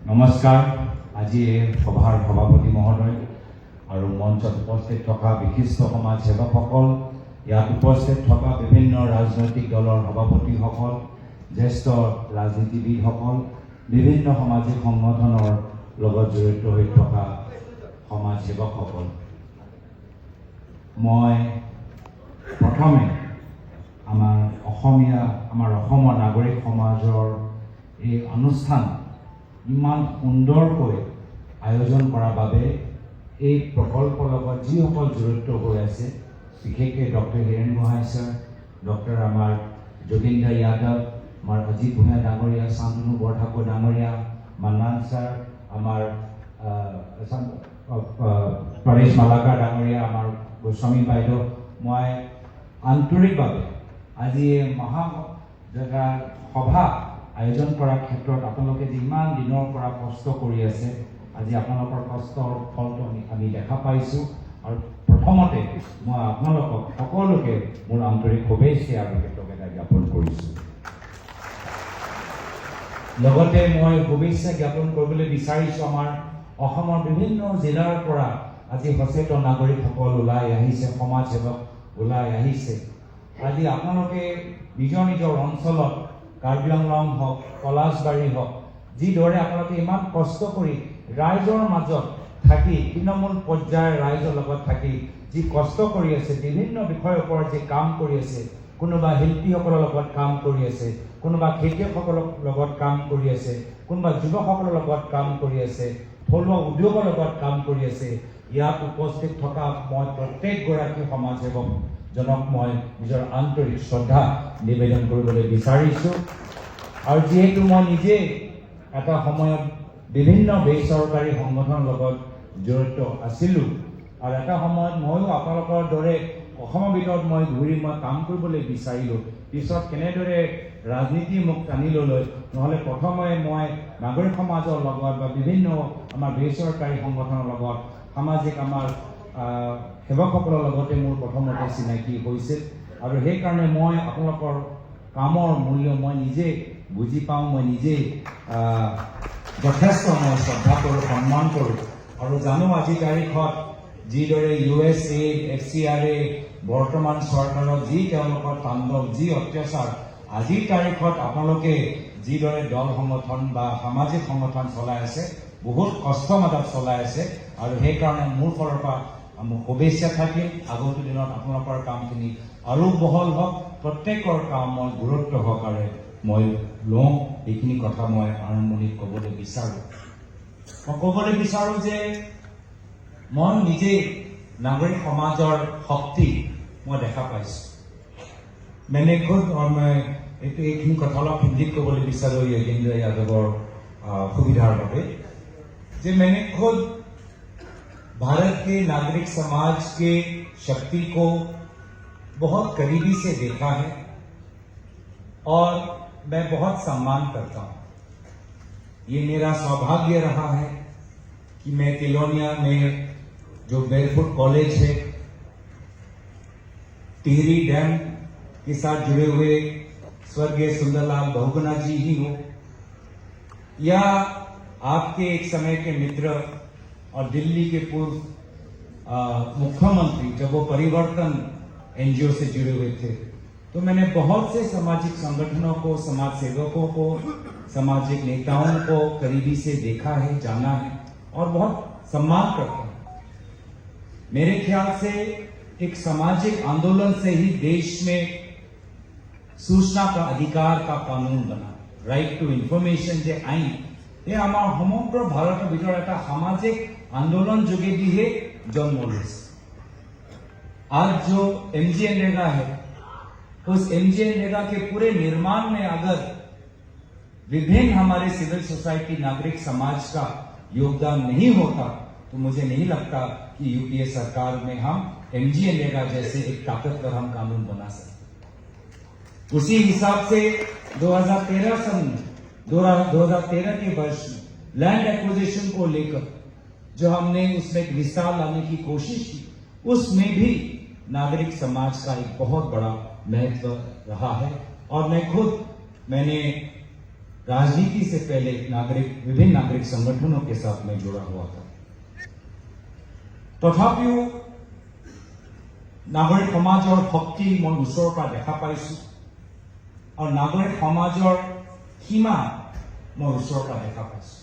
নমস্কাৰ। আজি এই সভাৰ সভাপতি মহোদয় আৰু মঞ্চত উপস্থিত থকা বিশিষ্ট সমাজ সেৱকসকল, ইয়াত উপস্থিত থকা বিভিন্ন ৰাজনৈতিক দলৰ সভাপতিসকল, জ্যেষ্ঠ ৰাজনীতিবিদসকল, বিভিন্ন সামাজিক সংগঠনৰ লগত জড়িত হৈ থকা সমাজ সেৱকসকল, মই প্ৰথমে আমাৰ অসমীয়া, আমাৰ অসমৰ নাগৰিক সমাজৰ এই অনুষ্ঠান ইমান সুন্দৰকৈ আয়োজন কৰাৰ বাবে এই প্ৰকল্পৰ লগত যিসকল জড়িত হৈ আছে, বিশেষকৈ doctor Hiren Gohain sir, doctor আমাৰ যোগেন্দ্ৰ যাদৱ, আমাৰ অজিত ভূঞা ডাঙৰীয়া, শান্তনু বৰঠাকুৰ ডাঙৰীয়া, মান্নান ছাৰ, আমাৰ পৰেশ মালাকাৰ ডাঙৰীয়া, আমাৰ গোস্বামী বাইদেউ, মই আন্তৰিকভাৱে আজি এই মহা জেগা সভা আয়োজন কৰাৰ ক্ষেত্ৰত আপোনালোকে যে ইমান দিনৰ পৰা কষ্ট কৰি আছে, আজি আপোনালোকৰ কষ্টৰ ফলটো আমি দেখা পাইছোঁ। আৰু প্ৰথমতে মই আপোনালোকক সকলোকে মোৰ আন্তৰিক শুভেচ্ছা আৰু কৃতজ্ঞতা জ্ঞাপন কৰিছোঁ। লগতে মই শুভেচ্ছা জ্ঞাপন কৰিবলৈ বিচাৰিছোঁ, আমাৰ অসমৰ বিভিন্ন জিলাৰ পৰা আজি সচেতন নাগৰিকসকল ওলাই আহিছে, সমাজ সেৱক ওলাই আহিছে। আজি আপোনালোকে নিজৰ নিজৰ অঞ্চলত, কাৰ্বি আংলং হওক, পলাশবাৰী হওক, যিদৰে আপোনালোকে ইমান কষ্ট কৰি ৰাইজৰ মাজত থাকি, তৃণমূল পৰ্যায়ৰ ৰাইজৰ লগত থাকি যি কষ্ট কৰি আছে, বিভিন্ন বিষয়ৰ ওপৰত যি কাম কৰি আছে, কোনোবা শিল্পীসকলৰ লগত কাম কৰি আছে, কোনোবা খেতিয়কসকলৰ লগত কাম কৰি আছে, কোনোবা যুৱকসকলৰ লগত কাম কৰি আছে, থলুৱা উদ্যোগৰ লগত কাম কৰি আছে, ইয়াত উপস্থিত থকা মই প্ৰত্যেকগৰাকী সমাজ সেৱকজনক মই নিজৰ আন্তৰিক শ্ৰদ্ধা নিবেদন কৰিবলৈ বিচাৰিছোঁ। আৰু যিহেতু মই নিজে এটা সময়ত বিভিন্ন বেচৰকাৰী সংগঠনৰ লগত জড়িত আছিলোঁ আৰু এটা সময়ত ময়ো আপোনালোকৰ দৰে অসমৰ ভিতৰত মই ঘূৰি মই কাম কৰিবলৈ বিচাৰিলোঁ, পিছত কেনেদৰে ৰাজনীতি মোক টানি ল'লে, নহ'লে প্ৰথমে মই নাগৰিক সমাজৰ লগত বা বিভিন্ন আমাৰ বেচৰকাৰী সংগঠনৰ লগত, সামাজিক আমাৰ সেৱকসকলৰ লগতে মোৰ প্ৰথমতে চিনাকি হৈছিল। আৰু সেইকাৰণে মই আপোনালোকৰ কামৰ মূল্য মই নিজে বুজি পাওঁ, মই নিজেই যথেষ্ট মই শ্ৰদ্ধা কৰোঁ, সন্মান কৰোঁ। আৰু জানো, আজিৰ তাৰিখত যিদৰে ইউ এছ এ, এফ চি আৰ এ, বৰ্তমান চৰকাৰৰ যি তেওঁলোকৰ তাণ্ডৱ, যি অত্যাচাৰ, আজিৰ তাৰিখত আপোনালোকে যিদৰে দল সংগঠন বা সামাজিক সংগঠন চলাই আছে, বহুত কষ্ট মাজত চলাই আছে। আৰু সেইকাৰণে মোৰ ফালৰ পৰা মোৰ শুভেচ্ছা থাকিল, আগন্তুক দিনত আপোনালোকৰ কামখিনি আৰু বহল হওক। প্ৰত্যেকৰ কাম মই গুৰুত্ব সহকাৰে মই লওঁ। এইখিনি কথা মই আৰম্ভণিত ক'বলৈ বিচাৰোঁ। মই ক'বলৈ বিচাৰোঁ যে মই নিজেই নাগৰিক সমাজৰ শক্তি মই দেখা পাইছোঁ। मैंने खुद और मैं এইটো এইখিনি কথা অলপ হিন্দীত ক'বলৈ বিচাৰোঁ যোগেন্দ্ৰ যাদৱৰ সুবিধাৰ বাবে যে मैंने खुद भारत के नागरिक समाज के शक्ति को बहुत करीबी से देखा है और मैं बहुत सम्मान करता हूं। ये मेरा सौभाग्य रहा है कि मैं तिलोनिया में जो बेयरफुट कॉलेज है, टिहरी डैम के साथ जुड़े हुए स्वर्गीय सुंदरलाल बहुगुणा जी ही हो या आपके एक समय के मित्र और दिल्ली के पूर्व मुख्यमंत्री, जब वो परिवर्तन एनजीओ से जुड़े हुए थे, तो मैंने बहुत से सामाजिक संगठनों को, समाज सेवकों को, सामाजिक नेताओं को करीबी से देखा है, जाना है और बहुत सम्मान करता हूं। मेरे ख्याल से एक सामाजिक आंदोलन से ही देश में सूचना का अधिकार का कानून बना। ৰাইট টু ইনফৰমেশ্যন যে আইন, এই আমাৰ সমগ্ৰ ভাৰতৰ ভিতৰত এটা সামাজিক আন্দোলন যোগেদিহে জন্ম লৈছে। आज जो एमजी एनरेगा है, उस एमजी एनरेगा के पूरे निर्माण में अगर विभिन्न हमारे सिविल सोसाइटी, नागरिक समाज का योगदान नहीं होता, तो मुझे नहीं लगता कि यूपीए सरकार में हम एमजी एनरेगा जैसे एक ताकतवर हम कानून बना सकते। उसी हिसाब से 2013 सन में, 2013 के वर्ष में लैंड एक्विजिशन को लेकर जो हमने उसमें एक विस्तार लाने की कोशिश की, उसमें भी नागरिक समाज का एक बहुत बड़ा महत्व रहा है। और मैं खुद, मैंने राजनीति से पहले नागरिक विभिन्न नागरिक संगठनों के साथ में जुड़ा हुआ था। তথাপিও নাগৰিক সমাজৰ শক্তি মই ওচৰৰ পৰা দেখা পাইছোঁ আৰু নাগৰিক সমাজৰ সীমা মই ওচৰৰ পৰা দেখা পাইছোঁ।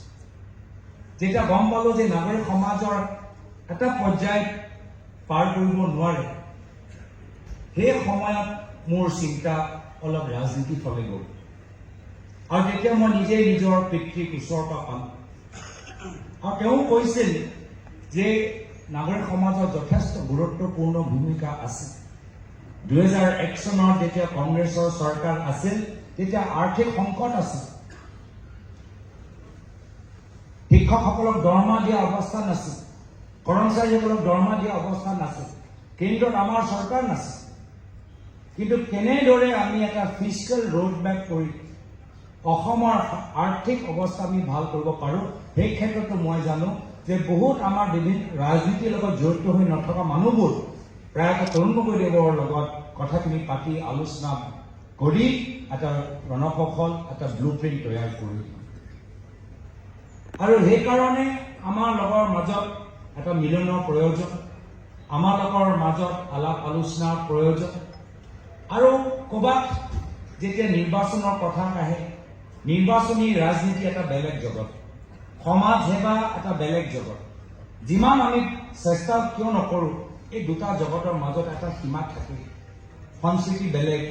যেতিয়া গম পালোঁ যে নাগৰিক সমাজৰ এটা পৰ্যায় পাৰ কৰিব নোৱাৰে, সেই সময়ত মোৰ চিন্তা অলপ ৰাজনীতিৰ ফালে গ'ল আৰু তেতিয়া মই নিজে নিজৰ পিতৃক ওচৰৰ পৰা পালোঁ আৰু তেওঁ কৈছিল যে নাগৰিক সমাজৰ যথেষ্ট গুৰুত্বপূৰ্ণ ভূমিকা আছে। 2001 চনত যেতিয়া কংগ্ৰেছৰ চৰকাৰ আছিল, তেতিয়া আৰ্থিক সংকট আছিল, শিক্ষকসকলক দৰমহা দিয়া অৱস্থা নাছিল, কৰ্মচাৰীসকলক দৰমহা দিয়া অৱস্থা নাছিল, কেন্দ্ৰত আমাৰ চৰকাৰ নাছিল। কিন্তু কেনেদৰে আমি এটা ফিস্কেল ৰোড মেপ কৰি অসমৰ আৰ্থিক অৱস্থা আমি ভাল কৰিব পাৰোঁ, সেই ক্ষেত্ৰতো মই জানো যে বহুত আমাৰ বিভিন্ন ৰাজনীতিৰ লগত জড়িত হৈ নথকা মানুহবোৰ প্ৰায়তঃ তৰুণ গগৈদেৱৰ লগত কথাখিনি পাতি, আলোচনা কৰি এটা ৰণকৌশল, এটা ব্লু প্ৰিণ্ট তৈয়াৰ কৰি আৰু সেইকাৰণে আমাৰ লগৰ মাজত এটা মিলনৰ প্ৰয়োজন, আমাৰ লগৰ মাজত আলাপ আলোচনাৰ প্ৰয়োজন। আৰু ক'ৰবাত যেতিয়া নিৰ্বাচনৰ কথা আহে, নিৰ্বাচনী ৰাজনীতি এটা বেলেগ জগত, সমাজ সেৱা এটা বেলেগ জগত। যিমান আমি চেষ্টা কিয় নকৰোঁ, এই দুটা জগতৰ মাজত এটা সীমা থাকে। সংস্কৃতি বেলেগ,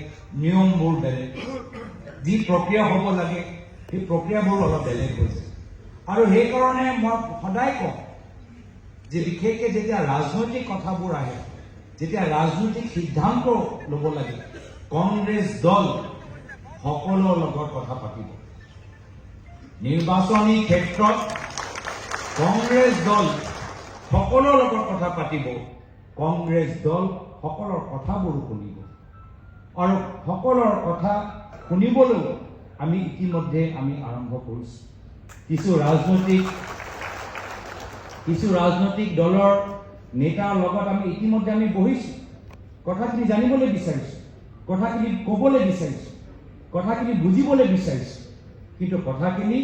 নিয়মবোৰ বেলেগ, যি প্ৰক্ৰিয়া হ'ব লাগে সেই প্ৰক্ৰিয়াবোৰ অলপ বেলেগ হৈ যায়। আৰু সেইকাৰণে মই সদায় কওঁ যে বিশেষকৈ যেতিয়া ৰাজনৈতিক কথাবোৰ আহে, যেতিয়া ৰাজনৈতিক সিদ্ধান্ত ল'ব লাগে, কংগ্ৰেছ দল সকলোৰ লগত কথা পাতিব। নিৰ্বাচনী ক্ষেত্ৰত কংগ্ৰেছ দল সকলোৰ লগত কথা পাতিব। কংগ্ৰেছ দল সকলৰ কথাবোৰ শুনিব আৰু সকলৰ কথা শুনিবলৈও আমি ইতিমধ্যে আমি আৰম্ভ কৰিছোঁ। কিছু ৰাজনৈতিক দলৰ নেতাৰ লগত আমি ইতিমধ্যে আমি বহিছোঁ, কথাখিনি জানিবলৈ বিচাৰিছোঁ, কথাখিনি ক'বলৈ বিচাৰিছোঁ, কথাখিনি বুজিবলৈ বিচাৰিছোঁ। কিন্তু কথাখিনি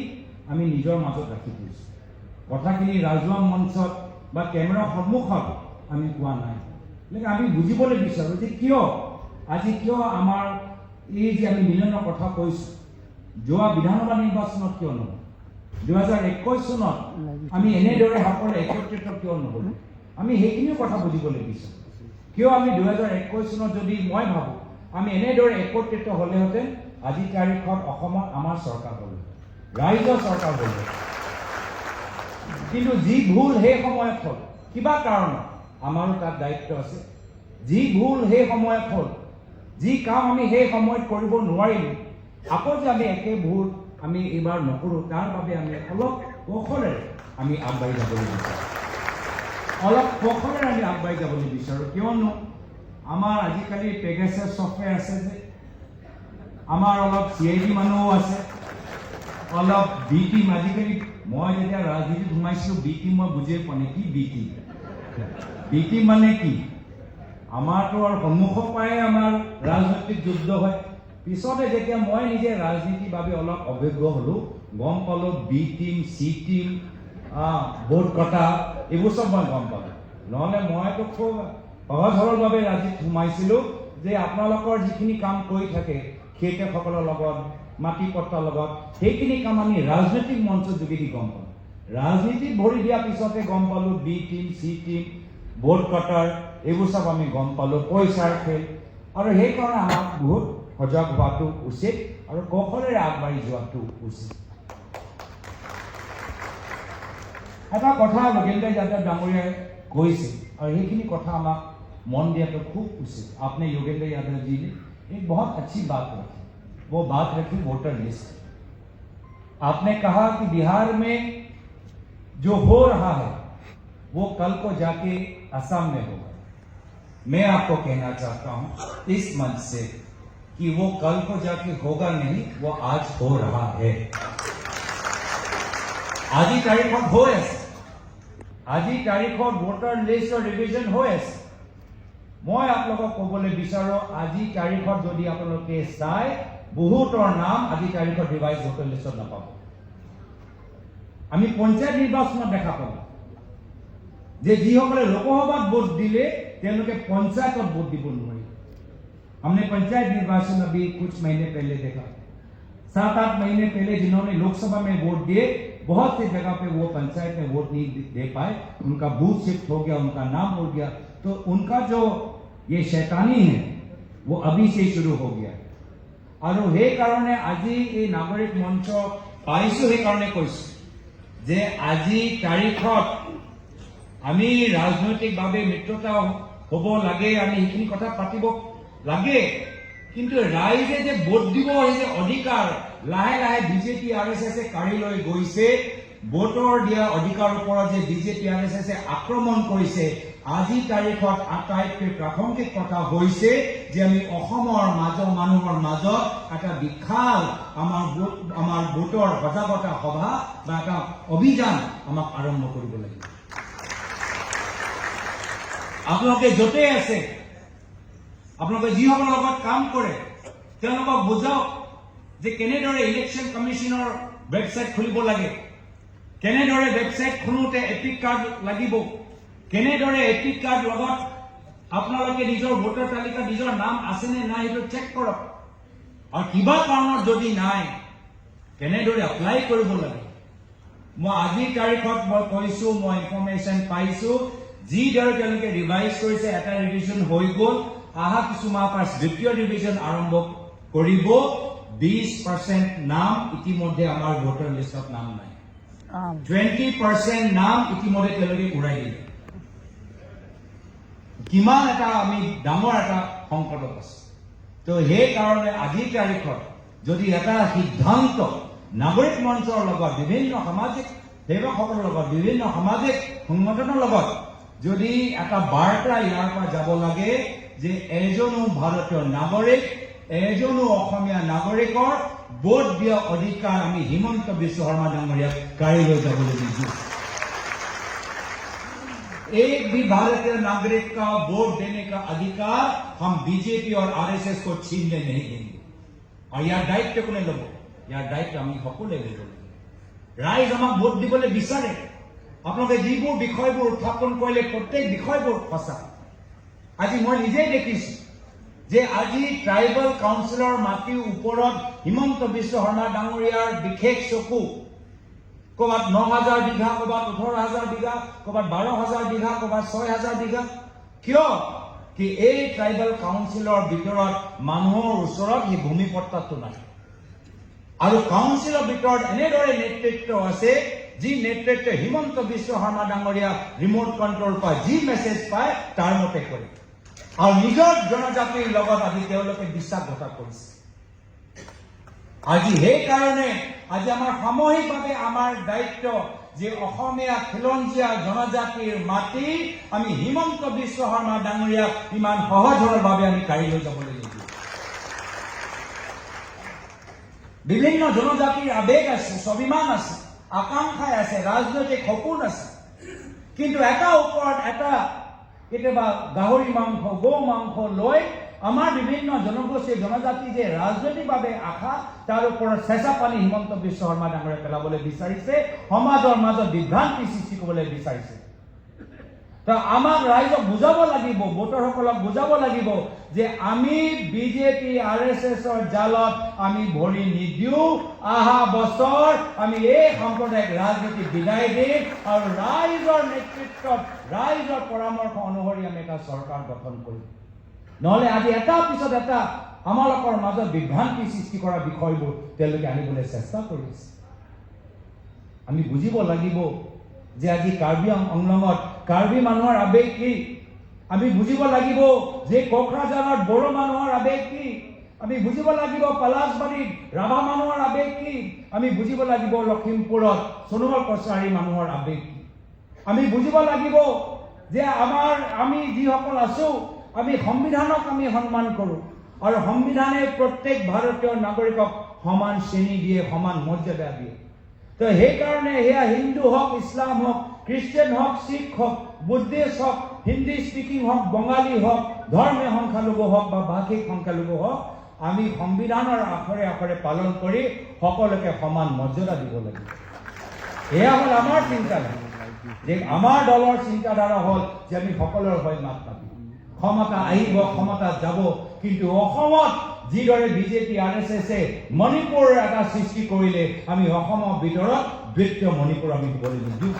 আমি নিজৰ মাজত ৰাখি থৈছোঁ। কথাখিনি ৰাজহুৱা মঞ্চত বা কেমেৰাৰ সন্মুখত আমি কোৱা নাই। গতিকে আমি বুজিবলৈ বিচাৰোঁ যে কিয় আজি, কিয় আমাৰ এই যে আমি মিলনৰ কথা কৈছোঁ, যোৱা বিধানসভা নিৰ্বাচনত কিয় নহ'ল, 2021 চনত আমি এনেদৰে সকলোৱে একত্ৰিত কিয় নহ'লো, আমি সেইখিনিও কথা বুজিবলৈ বিচাৰোঁ। কিয় আমি 2021 চনত যদি, মই ভাবোঁ, আমি এনেদৰে একত্ৰিত হ'লেহেঁতেন, আজি তাৰিখত অসমত আমাৰ চৰকাৰ হ'লহেঁতেন, ৰাইজৰ চৰকাৰ হ'লহেঁতেন। কিন্তু যি ভুল সেই সময়ত হ'ল, কিবা কাৰণত আমাৰো তাত দায়িত্ব আছে। যি ভুল সেই সময়ত হ'ল, যি কাম আমি সেই সময়ত কৰিব নোৱাৰিলোঁ, আকৌ যে আমি একে ভুল আমি এইবাৰ নকৰোঁ, তাৰ বাবে আমি অলপ কৌশলেৰে আমি আগবাঢ়ি যাবলৈ বিচাৰোঁ। অলপ কৌশলেৰে আমি আগবাঢ়ি যাবলৈ বিচাৰোঁ। কিয়নো আমাৰ আজিকালি পেগাছাছ ছফ্টৱেৰ আছে যে আমাৰ অলপ চিআইডি মানুহো আছে, অলপ বি টিম। আজিকালি মই যেতিয়া ৰাজনীতিত সোমাইছিলোঁ, বি টিম মই বুজিয়ে পোৱা নাই কি বি টিম। বি টিম মানে কি? আমাৰতো আৰু সন্মুখৰ পৰাই আমাৰ ৰাজনৈতিক যুদ্ধ হয়। পিছতে যেতিয়া মই নিজে ৰাজনীতিৰ বাবে অলপ অভিজ্ঞ হ'লো, গম পালোঁ B team, C team, vote কটা, এইবোৰ চব মই গম পালোঁ। নহ'লে মইতো খুব সহজ সৰলভাৱে ৰাজনীতিত সোমাইছিলোঁ যে আপোনালোকৰ যিখিনি কাম কৰি থাকে খেতিয়কসকলৰ লগত, মাটি পট্টাৰ লগত, সেইখিনি কাম আমি ৰাজনৈতিক মঞ্চৰ যোগেদি গম পালোঁ। ৰাজনীতিত ভৰি দিয়াৰ পিছতে গম পালোঁ B team, C team, vote cutter, এইবোৰ চব আমি গম পালোঁ, পইচাৰ খেল। আৰু সেইকাৰণে আমাক বহুত সজাগ হোৱাটো উচিত আৰু কৌশলেৰে আগবাঢ়ি যোৱাটো উচিত। এটা কথা যোগেন্দ্ৰ যাদৱ ডাঙৰীয়াই কৈছে আৰু সেইখিনি কথা আমাক মন দিয়াটো খুব উচিত। आपने, योगेंद्र यादव जी ने एक बहुत अच्छी बात रखी, वो बात रखी वोटर लिस्ट। आपने कहा कि बिहार में जो हो रहा है वो कल को जाके असम में होगा। मैं आपको कहना चाहता हूं इस मंच से कि वो कल को जाके होगा नहीं, वो आज हो रहा है। আজিৰ তাৰিখত হৈ আছে। আজিৰ তাৰিখত ভোটাৰ লিষ্টৰ ৰিভিজন হৈ আছে। মই আপোনালোকক ক'বলৈ বিচাৰোঁ, আজিৰ তাৰিখত যদি আপোনালোকে চায় বহুতৰ নাম আজি তাৰিখত ৰিভাইজ ভোটাৰ লিষ্টত নাপাব। আমি পঞ্চায়ত নিৰ্বাচনত দেখা পালোঁ যে যিসকলে লোকসভাত ভোট দিলে, তেওঁলোকে পঞ্চায়তত ভোট দিব নোৱাৰিলে। हमने पंचायत निर्वाचन अभी कुछ महीने पहले देखा। 7-8 महीने पहले जिन्होंने लोकसभा में वोट दिए, बहुत सी जगह पे वो पंचायत में वोट नहीं दे पाए। उनका बूथ शिफ्ट हो गया, उनका नाम उड़ गया। तो उनका जो ये शैतानी है, वो अभी से शुरू हो गया। আৰু সেইকাৰণে আজি এই নাগৰিক মঞ্চ পাইছো, সেইকাৰণে কৈছো যে আজি তাৰিখত আমি ৰাজনৈতিকভাৱে মিত্ৰতা হ'ব লাগে, আমি সেইখিনি কথা পাতিব লাগে। কিন্তু ৰাইজে যে ভোট দিব, সেই যে অধিকাৰ লাহে লাহে বিজেপি, আৰ এছ এছে কাঢ়ি লৈ গৈছে, ভোটৰ দিয়া অধিকাৰৰ ওপৰত যে বিজেপি, আৰ এছ এছে আক্ৰমণ কৰিছে, আজি তাৰিখত আটাইতকৈ প্ৰাসংগিক কথা হৈছে যে আমি অসমৰ মাজৰ মানুহৰ মাজত এটা বিশাল আমাৰ ভোটৰ সজাগতা সভা বা এটা অভিযান আমাক আৰম্ভ কৰিব লাগিব। আপোনালোকে য'তেই আছে, আপোনালোকে যিসকলৰ লগত কাম কৰে, তেওঁলোকক বুজাওক যে কেনেদৰে ইলেকশ্যন কমিশ্যনৰ ৱেবছাইট খুলিব লাগে, কেনেদৰে ৱেবছাইট খোলোতে এপিক কাৰ্ড লাগিব, কেনেদৰে এপিক কাৰ্ড লগত আপোনালোকে নিজৰ ভোটাৰ তালিকাত নিজৰ নাম আছে নে নাই সেইটো চেক কৰক আৰু কিবা কাৰণত যদি নাই, কেনেদৰে এপ্লাই কৰিব লাগে। মই আজিৰ তাৰিখত মই কৈছো, মই ইনফৰমেশ্যন পাইছো, যিদৰে তেওঁলোকে ৰিভাইজ কৰিছে, এটা ৰিভিজন হৈ গ'ল, অহা কিছু মাহ পাছ দ্বিতীয় ৰিভিজন আৰম্ভ কৰিব। 20% নাম ইতিমধ্যে আমাৰ ভোটাৰ লিষ্টত নাম নাই। 20% নাম ইতিমধ্যে তেওঁলোকে উৰাই দিলে। কিমান এটা আমি ডাঙৰ এটা সংকটত আছো। তো সেইকাৰণে আজিৰ তাৰিখত যদি এটা সিদ্ধান্ত নাগৰিক মঞ্চৰ লগত, বিভিন্ন সামাজিক সেৱকসকলৰ লগত, বিভিন্ন সামাজিক সংগঠনৰ লগত যদি এটা বাৰ্তা ইয়াৰ পৰা যাব লাগে যে এজনো ভাৰতীয় নাগৰিক, এজনো অসমীয়া নাগৰিকৰ ভোট দিয়া অধিকাৰ আমি হিমন্ত বিশ্ব শৰ্মা ডাঙৰীয়াক কাঢ়ি লৈ যাবলৈ নিদিওঁ। एक भी भारतीय नागरिक का वोट देने का अधिकार हम बीजेपी और आरएसएस को छीनने नहीं देंगे। আৰু ইয়াৰ দায়িত্ব কোনে ল'ব? ইয়াৰ দায়িত্ব আমি সকলোৱে ল'ব লাগিব। ৰাইজ আমাক ভোট দিবলৈ বিচাৰে। আপোনালোকে যিবোৰ বিষয়বোৰ উত্থাপন কৰিলে, প্ৰত্যেক বিষয়বোৰ সঁচা। আজি মই নিজেই দেখিছো যে আজি ট্ৰাইবেল কাউন্সিলৰ মাটিৰ ওপৰত হিমন্ত বিশ্ব শৰ্মা ডাঙৰীয়াৰ বিশেষ চকু। ক'ৰবাত 9,000 বিঘা, ক'ৰবাত 18,000 বিঘা, ক'ৰবাত 12,000 বিঘা, ক'ৰবাত 6,000 বিঘা। কিয় কি এই ট্ৰাইবেল কাউন্সিলৰ ভিতৰত মানুহৰ ওচৰত সেই ভূমি পট্টাটো নাই আৰু কাউন্সিলৰ ভিতৰত এনেদৰে নেতৃত্ব আছে, যি নেতৃত্ব হিমন্ত বিশ্ব শৰ্মা ডাঙৰীয়া ৰিম'ট কণ্ট্ৰল পায়, যি মেছেজ পায় তাৰ মতে কৰে আৰু নিজৰ জনজাতিৰ লগত আজি তেওঁলোকে বিশ্বাসঘাত কৰিছে। আজি সেইকাৰণে আজি আমাৰ সামূহিকভাৱে আমাৰ দায়িত্ব যে অসমীয়া খিলঞ্জীয়া জনজাতিৰ মাটি আমি হিমন্ত বিশ্ব শৰ্মা ডাঙৰীয়াক ইমান সহজ সৰলভাৱে আমি কাঢ়ি লৈ যাবলৈ নিদিওঁ। বিভিন্ন জনজাতিৰ আৱেগ আছে, স্বাভিমান আছে, আকাংক্ষাই আছে, ৰাজনৈতিক সপোন আছে। কিন্তু এটা ওপৰত এটা কেতিয়াবা গাহৰি মাংস, গৌ মাংস লৈ আমাৰ বিভিন্ন জনগোষ্ঠী, জনজাতি যে ৰাজনৈতিকভাৱে আশা, তাৰ ওপৰত চেঁচা পানী হিমন্ত বিশ্ব শৰ্মা ডাঙৰীয়াই পেলাবলৈ বিচাৰিছে, সমাজৰ মাজত বিভ্ৰান্তি সৃষ্টি কৰিবলৈ বিচাৰিছে। তো আমাক ৰাইজক বুজাব লাগিব, ভোটাৰসকলক বুজাব লাগিব যে আমি বিজেপি, আৰ এছ এছৰ জালত আমি ভৰি নিদিওঁ। অহা বছৰ আমি এই সাম্প্ৰদায়িক ৰাজনীতি বিদায় দিম আৰু ৰাইজৰ নেতৃত্বত, ৰাইজৰ পৰামৰ্শ অনুসৰি আমি এটা চৰকাৰ গঠন কৰিম। নহ'লে আজি এটা পিছত এটা আমালোকৰ মাজত বিভ্ৰান্তি সৃষ্টি কৰা বিষয়বোৰ তেওঁলোকে আনিবলৈ চেষ্টা কৰি আছে। আমি বুজিব লাগিব যে আজি কাৰ্বি আংলঙত কাৰ্বি মানুহৰ আৱেগ কি। আমি বুজিব লাগিব যে কোকৰাঝাৰত বড়ো মানুহৰ আৱেগ কি। আমি বুজিব লাগিব পলাশবাৰীত ৰাভা মানুহৰ আৱেগ কি। আমি বুজিব লাগিব লখিমপুৰত সোণোৱাল কছাৰী মানুহৰ আৱেগ কি। আমি বুজিব লাগিব যে আমি যিসকল আছো, আমি সংবিধানক আমি সন্মান কৰোঁ আৰু সংবিধানে প্ৰত্যেক ভাৰতীয় নাগৰিকক সমান শ্ৰেণী দিয়ে, সমান মৰ্যাদা দিয়ে। তো সেইকাৰণে সেয়া হিন্দু হওক, ইছলাম হওক, খ্ৰীষ্টিয়ান হওক, শিখ হওক, বুদ্ধিষ্ট হওক, হিন্দী স্পিকিং হওক, বঙালী হওক, ধৰ্মীয় সংখ্যালঘু হওক বা ভাষিক সংখ্যালঘু হওক, আমি সংবিধানৰ আখৰে আখৰে পালন কৰি সকলোকে সমান মৰ্যাদা দিব লাগিব। এয়া হ'ল আমাৰ চিন্তাধাৰা, যে আমাৰ দলৰ চিন্তাধাৰা হ'ল যে আমি সকলোৰে হৈ মাত মাতিম। ক্ষমতা আহিব, ক্ষমতা যাব, কিন্তু অসমত যিদৰে বিজেপি, আৰএছএছে মণিপুৰ এটা সৃষ্টি কৰিলে, আমি অসমৰ ভিতৰত দ্বিতীয় মণিপুৰ আমি হ'বলৈ নিদিওঁ।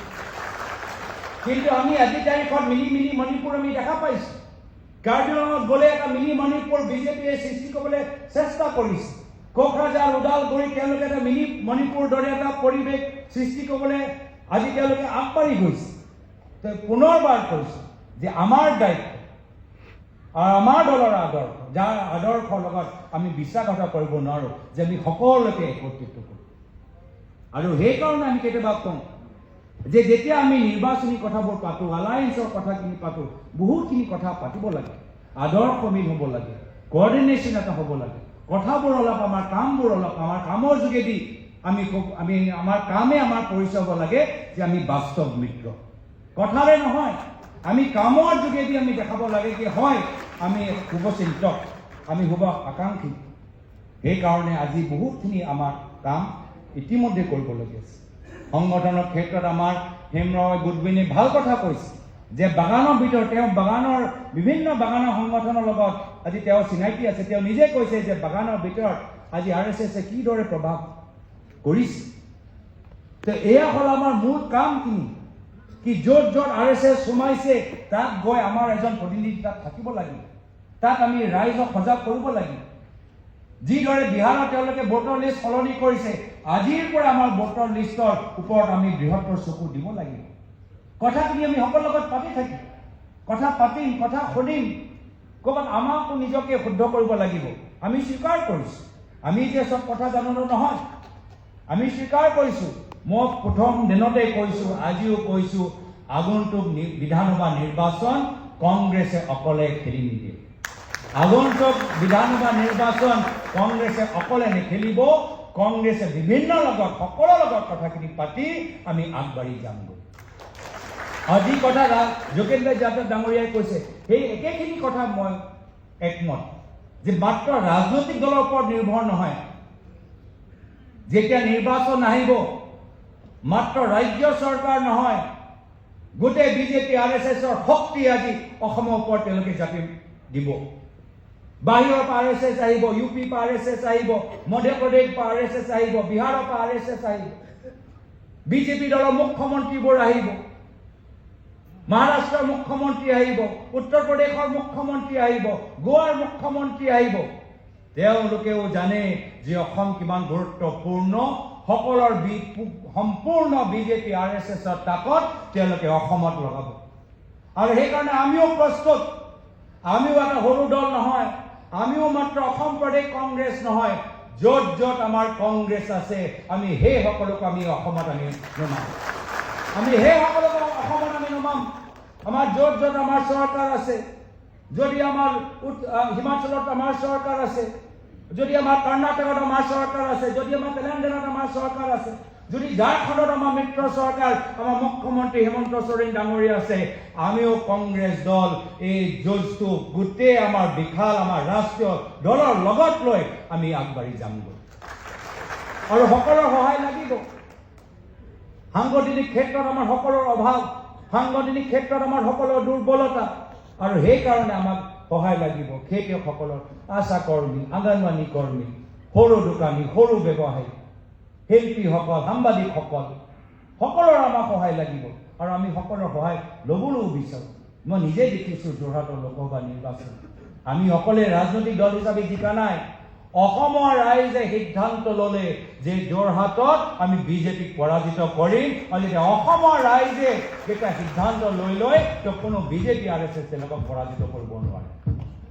কিন্তু আমি আজি তাৰিখত মিনি মিনি মণিপুৰ আমি দেখা পাইছোঁ। কাৰ্বি আংলঙত গ'লে এটা মিনি মণিপুৰ বিজেপিয়ে সৃষ্টি কৰিবলৈ চেষ্টা কৰিছে। কোকৰাঝাৰ, ওদালগুৰিত তেওঁলোকে এটা মিনি মণিপুৰ দৰে এটা পৰিৱেশ সৃষ্টি কৰিবলৈ আজি তেওঁলোকে আগবাঢ়ি গৈছে। পুনৰবাৰ কৈছোঁ যে আমাৰ দায়িত্ব আৰু আমাৰ দলৰ আদৰ্শ, যাৰ আদৰ্শৰ লগত আমি বিশ্বাসঘাত কৰিব নোৱাৰোঁ, যে আমি সকলোকে একত্ৰিত কৰোঁ। আৰু সেইকাৰণে আমি কেতিয়াবা কওঁ যে যেতিয়া আমি নিৰ্বাচনী কথাবোৰ পাতোঁ, এলায়েন্সৰ কথাখিনি পাতোঁ, বহুতখিনি কথা পাতিব লাগে, আদৰ্শ মিল হ'ব লাগে, কৰ্ডিনেশ্যন এটা হ'ব লাগে। কথাবোৰ অলপ, আমাৰ কামবোৰ অলপ, আমাৰ কামৰ যোগেদি আমি আমাৰ কামে আমাৰ পৰিচয় হ'ব লাগে যে আমি বাস্তৱ মিত্ৰ। কথাৰে নহয়, আমি কামৰ যোগেদি আমি দেখাব লাগে যে হয়, আমি শুভচিন্তক, আমি শুভ আকাংক্ষী। সেইকাৰণে আজি বহুতখিনি আমাৰ কাম ইতিমধ্যে কৰিবলগীয়া আছে। সংগঠনৰ ক্ষেত্ৰত আমাৰ হেমৰয় গুডউইনে ভাল কথা কৈছে যে বাগানৰ ভিতৰত তেওঁ বাগানৰ বিভিন্ন বাগানৰ সংগঠনৰ লগত আজি তেওঁ চিনাকি আছে। তেওঁ নিজে কৈছে যে বাগানৰ ভিতৰত আজি আৰএছএছে কিদৰে প্ৰভাৱ কৰিছে। তো এয়া হ'ল আমাৰ মূল কামখিনি কি য'ত য'ত আৰএছএছ সোমাইছে, তাত গৈ আমাৰ এজন প্ৰতিনিধি তাত থাকিব লাগিব। তাত আমি ৰাইজক সজাগ কৰিব লাগিব। যিদৰে বিহাৰত তেওঁলোকে ভোটৰ লিষ্ট সলনি কৰিছে, আজিৰ পৰা আমাৰ ভোটৰ লিষ্টৰ ওপৰত আমি বৃহত্তৰ চকু দিব লাগিব। কথাখিনি আমি সকলোৰ লগত পাতি থাকিম, কথা পাতিম, কথা শুনিম। ক'ৰবাত আমাকো নিজকে শুদ্ধ কৰিব লাগিব। আমি স্বীকাৰ কৰিছোঁ, আমি যে চব কথা জানো নহয়, আমি স্বীকাৰ কৰিছোঁ। মই প্ৰথম দিনতে কৈছোঁ, আজিও কৈছোঁ, আগন্তুক বিধানসভা নিৰ্বাচন কংগ্ৰেছে অকলে খেলি নিদিয়ে। আগন্তুক বিধানসভা নিৰ্বাচন কংগ্ৰেছে অকলে নেখেলিব। কংগ্ৰেছে বিভিন্ন লগত, সকলোৰ লগত কথাখিনি পাতি আমি আগবাঢ়ি যামগৈ। আৰু যি কথা যোগেন্দ্ৰ যাদৱ ডাঙৰীয়াই কৈছে, সেই একেখিনি কথা মই একমত যে মাত্ৰ ৰাজনৈতিক দলৰ ওপৰত নিৰ্ভৰ নহয়। যেতিয়া নিৰ্বাচন আহিব, মাত্ৰ ৰাজ্য চৰকাৰ নহয়, গোটেই বিজেপি, আৰএছএছৰ শক্তি আজি অসমৰ ওপৰত তেওঁলোকে জাপি দিব। বাহিৰৰ পৰা আৰএছএছ আহিব, ইউ পিৰ পৰা আৰএছএছ আহিব, মধ্যপ্ৰদেশ পৰা আৰএছএছ আহিব, বিহাৰৰ পৰা আৰএছএছ আহিব, বিজেপি দলৰ মুখ্যমন্ত্ৰীবোৰ আহিব, মহাৰাষ্ট্ৰৰ মুখ্যমন্ত্ৰী আহিব, উত্তৰ প্ৰদেশৰ মুখ্যমন্ত্ৰী আহিব, গোৱাৰ মুখ্যমন্ত্ৰী আহিব। তেওঁলোকেও জানে যে অসম কিমান গুৰুত্বপূৰ্ণ। সকলৰ সম্পূৰ্ণ বিজেপি, আৰএছএছৰ তাকত তেওঁলোকে অসমত লগাব। আৰু সেইকাৰণে আমিও প্ৰস্তুত। আমিও এটা সৰু দল নহয়, আমিও মাত্ৰ অসম প্ৰদেশ কংগ্ৰেছ নহয়। য'ত য'ত আমাৰ কংগ্ৰেছ আছে, আমি সেই সকলক আমি অসমত আমি নমাম। আমি সেই সকলক অসমত আমি নমাম। আমাৰ য'ত য'ত আমাৰ চৰকাৰ আছে, যদি আমাৰ হিমাচলত আমাৰ চৰকাৰ আছে, যদি আমাৰ কৰ্ণাটকত আমাৰ চৰকাৰ আছে, যদি আমাৰ তেলেংগানাত আমাৰ চৰকাৰ আছে, যদি ঝাৰখণ্ডত আমাৰ মিত্ৰ চৰকাৰ, আমাৰ মুখ্যমন্ত্ৰী হেমন্ত সোৰেন ডাঙৰীয়া আছে, আমিও কংগ্ৰেছ দল এই যুঁজটো গোটেই আমাৰ বিশাল আমাৰ ৰাষ্ট্ৰীয় দলৰ লগত লৈ আমি আগবাঢ়ি যামগৈ। আৰু সকলোৰ সহায় লাগিব। সাংগঠনিক ক্ষেত্ৰত আমাৰ সকলোৰ অভাৱ, সাংগঠনিক ক্ষেত্ৰত আমাৰ সকলোৰ দুৰ্বলতা, আৰু সেইকাৰণে আমাক সহায় লাগিব। খেতিয়কসকলৰ, আশা কৰ্মী, আংগনবাড়ী কৰ্মী, সৰু দোকানী, সৰু ব্যৱসায়ী, শিল্পীসকল, সাংবাদিকসকল, সকলোৰে আমাক সহায় লাগিব আৰু আমি সকলোৰ সহায় ল'বলৈও বিচাৰোঁ। মই নিজে দেখিছোঁ, যোৰহাটৰ লোকসভা নিৰ্বাচন আমি অকলে ৰাজনৈতিক দল হিচাপে জিকা নাই। অসমৰ ৰাইজে সিদ্ধান্ত ল'লে যে যোৰহাটত আমি বিজেপিক পৰাজিত কৰিম। আৰু যেতিয়া অসমৰ ৰাইজে যেতিয়া সিদ্ধান্ত লৈ লয়, তো কোনো বিজেপি, আৰএছএছ তেওঁলোকক পৰাজিত কৰিব নোৱাৰে।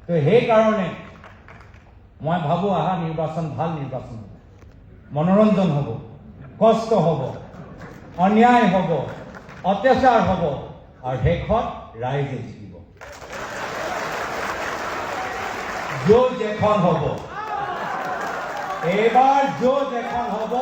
তো সেইকাৰণে মই ভাবোঁ, অহা নিৰ্বাচন ভাল নিৰ্বাচন হ'ব, মনোৰঞ্জন হ'ব, কষ্ট হ'ব, অন্যায় হ'ব, অত্যাচাৰ হ'ব আৰু শেষত ৰাইজে জিকিব। যুঁজ এখন হ'ব এইবাৰ, যুঁজ এখন হ'ব।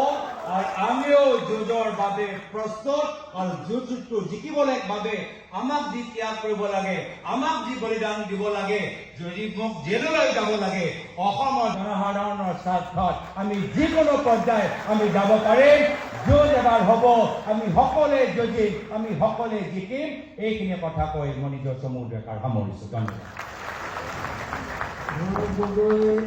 আৰু আমিও যুঁজৰ বাবে প্ৰস্তুত। আৰু যুঁজটো জিকিবলৈ বাবে আমাক যি ত্যাগ কৰিব লাগে, আমাক যি বলিদান দিব লাগে, যদি মোক জেললৈ যাব লাগে, অসমৰ জনসাধাৰণৰ স্বাৰ্থত আমি যিকোনো পৰ্যায়ত আমি যাব পাৰিম। যুঁজ এবাৰ হ'ব, আমি সকলোৱে যুঁজিম, আমি সকলোৱে জিকিম। এইখিনি কথা কৈ মই নিজৰ চমু দুআষাৰ সামৰিছোঁ। ধন্যবাদ। গৌৰৱ গগৈ।